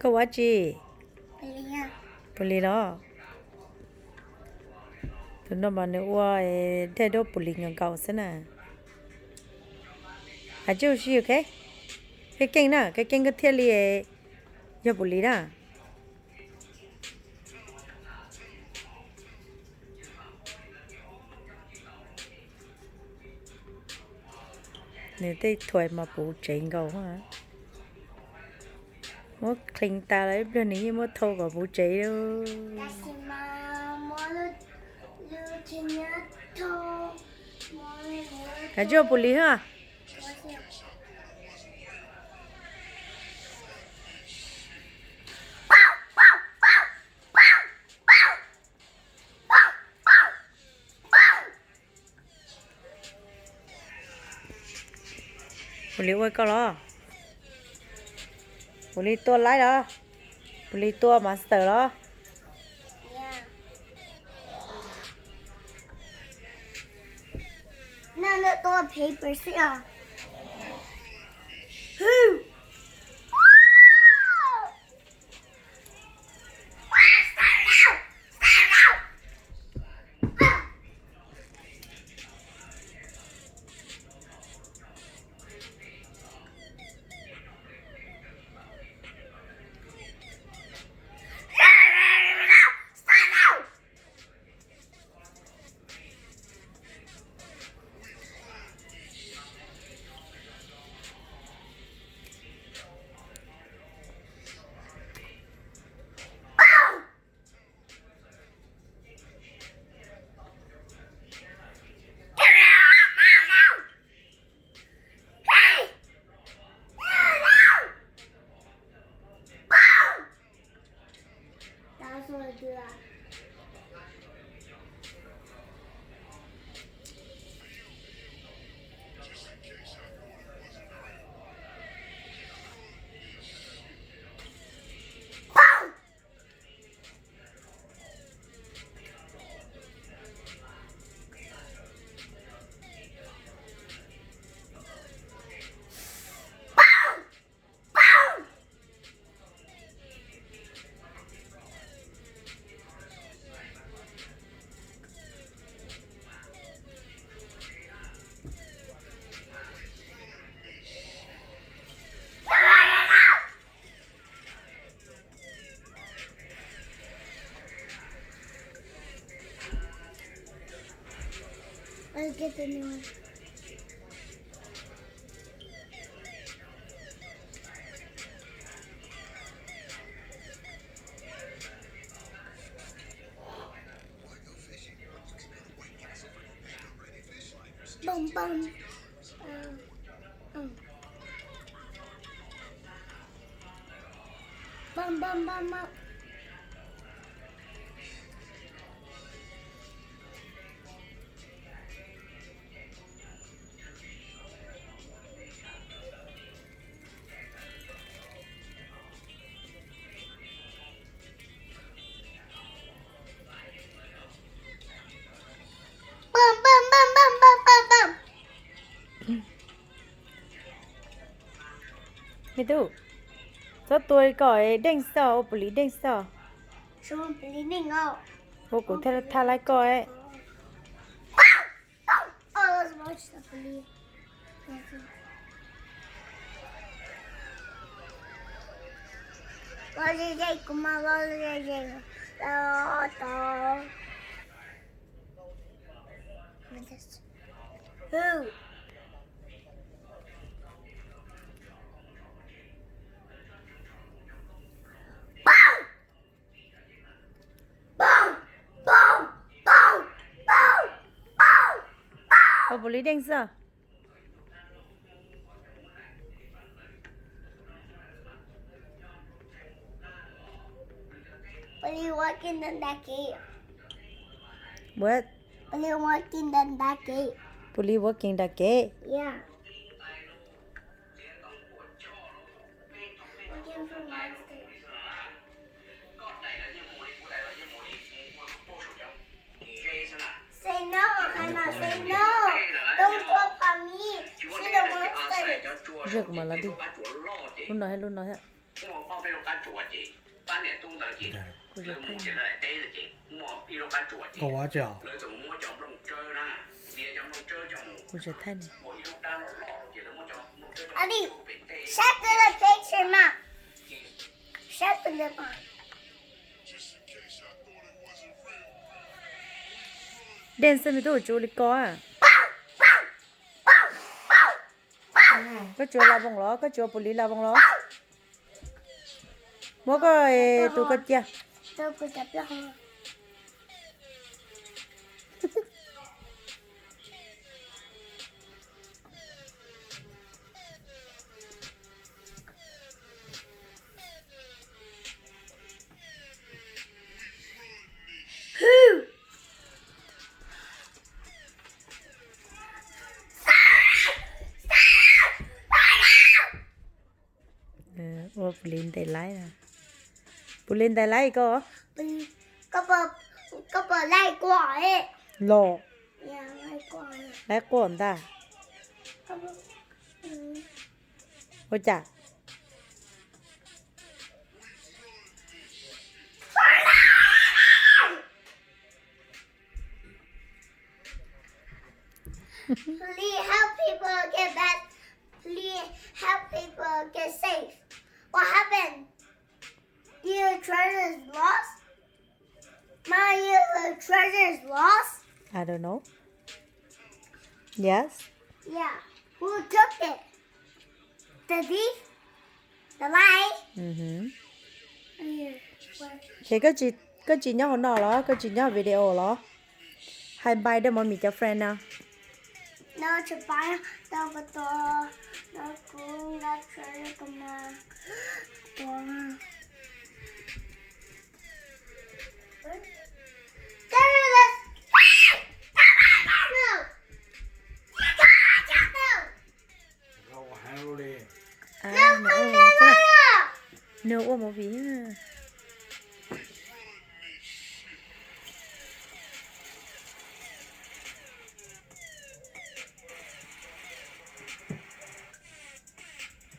Koj ua dab tsi? Pus lis los? Tus no mas nws ua dej duab pus lis nkaus nkaus xwb na. Hais tsis ua si, ok. Keej keej na, keej keej koj thiaj li yog pus lis na. Nws tej thuam mas puv tsev nkaus. Muab clean tas lawm ib pliag nws yeej muab thau kom puv tsev li. Hais tsis ua pus lis hos. Pus lis ua koj los? Pus lis tua laib los? Pus lis tua master los? Me tub, txhob tua kom deej xwb, ua pus lis deej xwb. Ua kuv thiaj thaj laib koj. Ua pus lis deej xwb. Pus lis walking nram kev. Pus lis walking nram kev. Zej kuv mam los dig. Lub no thiab lub no thiab. Kuv tsis thaij. Kuv tsis thaij. Adi, sharpen the picture, Mom. Sharpen the, Mom. Dej xwb me tub, tsis ua li ko. Koj tsis ua la voos los? Koj tsis ua pus lis la voos los? Muab koj tus koj cia. Ua pus lis ntes laib. Pus lis ntes laib ko. Los, laib quaj ntag. Ua cas? Please help people get back. Please help people get safe. What happened? Your treasure is lost? Mom, your treasure is lost? I don't know. Yes? Yeah. Who took it? The thief? The lion? Mhm. Ces koj tsis, koj tsis nyob hauv no los? Koj tsis nyob video los? Hais npai rau Mommy cov friend no. Nws ua movie.